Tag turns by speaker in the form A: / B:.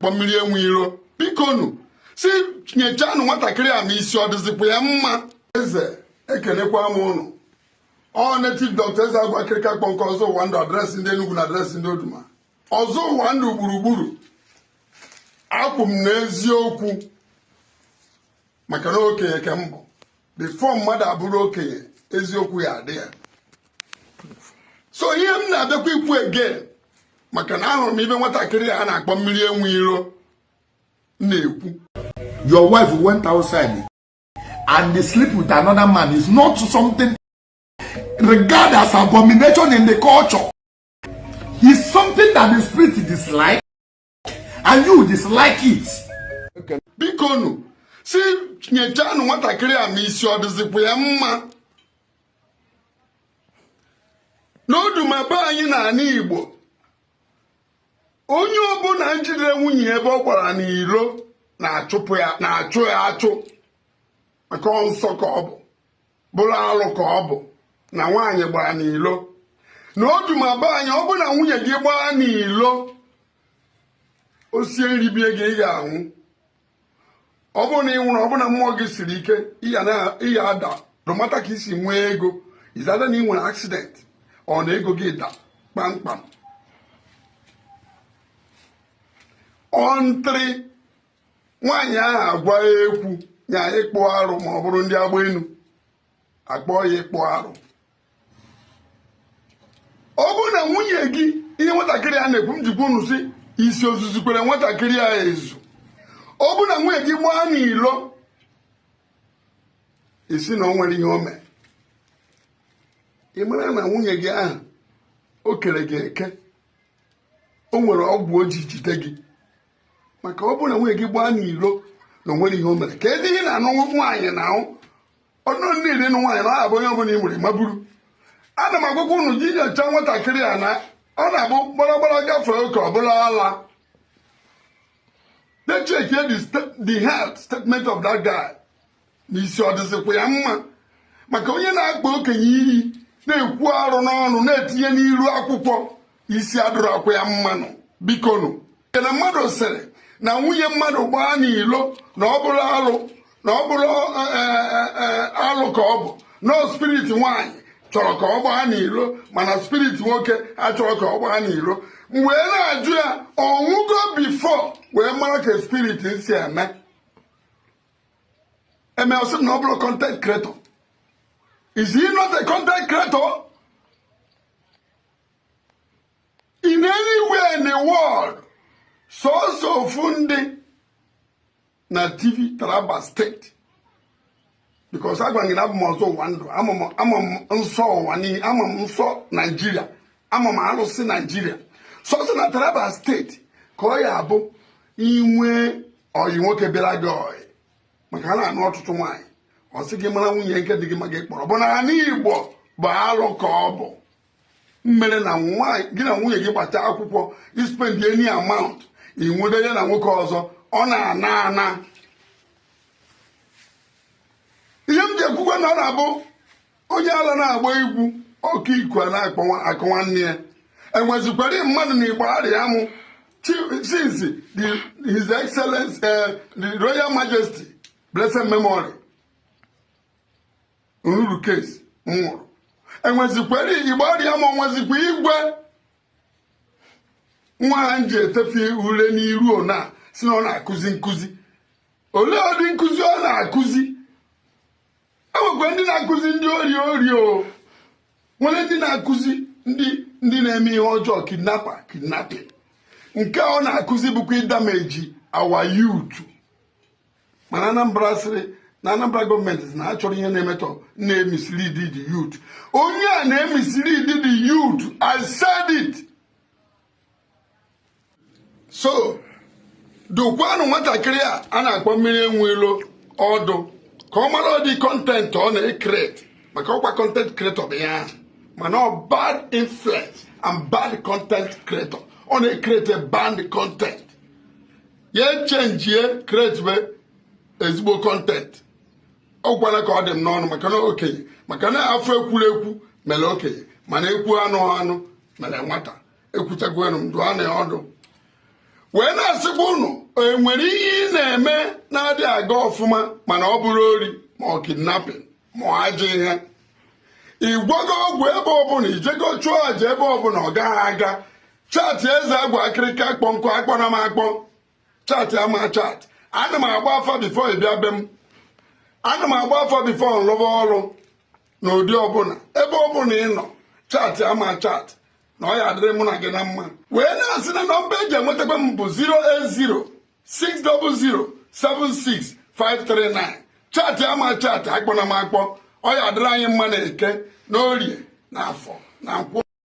A: Kpọ Mmiri Enwe Iro, bikonu, si nyechanụ nwatakịrị a ma isi ọ dịzikwa ya mma. Eze, ekenekwa m ụnụ. Ọ native doctor Eze Agwa Akịrịka kpọ nke ọzọ ụwa ndụ, address ndị Enugu na address ndị Oduma ọzọ ụwa ndụ gburugburu. Akwụ m n'eziokwu maka na okenye ka m bụ. Before mmadụ abụrụ okenye, eziokwu ya adị ya. So ihe m na-abịakwa ikwu again, maka na ahụrụ m ibe nwatakịrị a na-akpọ Mmiri Enwe Iro na-ekwu.
B: Your wife went outside and sleep with another man is not something regarded as abomination in the culture. It's something that the spirit dislike and you dislike it.
A: Bikonu, si nyechanụ nwatakịrị a ma isi ọ dịzikwa ya mma. N'Oduma be anyị na ala Igbo, onye ọbụla jidere nwunye ebe ọ gbara n'ilo na-achụpụ ya, na-achụ ya achụ, maka nsọ ka ọ bụ, bụrụ alụ ka ọ bụ na nwaanyị gbara n'ilo. Na Oduma be anyị, ọ bụ na nwunye gị gbaa n'ilo, o sie nri bie gị, ị ga-anwụ. Ọ bụrụ na ị nwụrụ, ọ bụrụ na mmụọ gị siri ike, ị ya ada. No matter ka i si nwee ego, izada na ị nwere accident, ọ na ego gị da kpamkpam. Until nwaanyị ahụ agwa ekwu ya ịkpụ arụ, ma ọ bụrụ ndị agba enu akpọọ ya ịkpụ arụ. Ọ bụrụ na nwunye gị, ihe nwatakịrị a na-ekwu, m jikwa unu si isi ozuzu kwere nwatakịrị a ezu. Ọ bụrụ na nwunye gị gbaa n'ilo, ị sị na o nwere ihe o mee, ị mara na nwunye gị ahụ o kere gị eke, o nwere ọgwụ o ji jide gị. Maka ọ bụrụ na nwunye gị gbaa n'ilo na o nwere ihe o mere, ka ezi ihe na-anụ nwaanyị na ahụ ọnụ niile nụ nwaanyị na ọ abụ onye ọbụla ị nwere maburu. Ana m agwakwa unu ji nyocha nwatakịrị a na ọ na-abụ gbaragbara gafee oke ọbụla ala. They check the health statement of that guy, na isi ọ dịzikwa ya mma. Maka onye na-akpa okenye iyi, na-ekwu arụ n'ọnụ, na-etinye n'iru akwụkwọ, isi adịrọ akwa ya mmanụ. Bikonu, na mmadụ sịrị na nwunye mmadụ gbaa n'ilo na ọ bụrụ alụ, na ọ bụrụ alụ ka ọ bụ na spirit nwaanyị chọrọ ka ọ gbaa n'ilo, mana spirit nwoke achọrọ ka ọ gbaa n'ilo. M wee na-ajụ ya, ọ nwụgo before wee mara ka spirit si eme eme? Ọ sị na ọ bụrụ content creator. Is he not a content creator? In anywhere in the world, sọsọ ofu ndị na Tiv Taraba State, because agwa gị na abụ m ọzọ ụwa ndụ, ama m nsọ ụwa niile, ama m nsọ Naijiria, ama m alụsị Naijiria. Sọsọ na Taraba State ka ọ ya abụ inwe ọyị nwoke bịara gị ọyị, maka ha na-anụ ọtụtụ nwaanyị, ọ sị gị mara nwunye nke dị gị ma gị kpọrọ bụ na ala Igbo bụ alụ ka ọ bụ mmere na gị na nwunye gị gbata akwụkwọ, i spend any amount, ị nwede ya na nwoke ọzọ, ọ na-ana ana. Ihe m ji ekwukwe na ọ na-abụ onye ala na-agba egwu ọkụ iku a na-akpọ akụ nwanne ya, enwezikwara mmadụ na Igbo arịa mụ since the His Excellence the Royal Majesty blessed memory Nruru case nwụrụ, enwezikwara Igbo arịa m, onwezikwa igwe nwa ha ji etefe ule n'iru ona si na ọ na-akụzi nkụzi. Olee ụdị nkụzi ọ na-akụzi? Enwekwa ndị na-akụzi ndị ori ori, o nwere ndị na-akụzi ndị na-eme ihe ọjọọ, kidnapper, kidnapping. Nke ọ na-akụzi bụkwa ị damage our youth. Mana Anambra sịrị na Anambra gọọmenti na ha chọrọ ihe na-emetọ, na-e mislead the youth. Onye a na-e mislead the youth, I said it. So dụkwanụ nwatakịrị a a na-akpọ Mmiri Enwe Ilo ọdụ ka ọ mara ụdị content ọ na-e create, maka ọkwa content creator bụ ya ahụ, mana ọ bad influence and bad content creator. Ọ na-e create bad content. Ya echenjie, create ezigbo content. Ọ gwara ka ọ dị m n'ọnụ, maka na okenye, maka na afọ ekwuru ekwu mere okenye, mana ekwu anụ anụ mere nwata. Ekwuchagwenu m, dụọ na ya ọdụ. Wee na-asịkwa unu, enwere ihe ị na-eme na-adị aga ọfụma, mana ọ bụrụ ori ma ọ kidnapping ma ọ ajọ ihe, ịgwọgo ọgwụ ebe ọbụla, ijego chụọ aja ebe ọbụla, ọ gaghị aga, chat Eze Agwụ Akịrịka kpọ nkụ. Akpọna m akpọ, chat ama chat. Ana m agba afa before ị bịa be m. Ana m agba afa before nlụba ọrụ n'ụdị ọbụla. Ebe ọbụla ị nọ, chat ama chat, na ọ ya adịrị mụ na gị na mma. Wee na-asị na nọmba eji enwetakwa m bụ 08060076539. Chat ama chat, akpọna m akpọ. Ọ ya adịrị anyị mma na Eke, na Orie, na Afọ, na Nkwọ.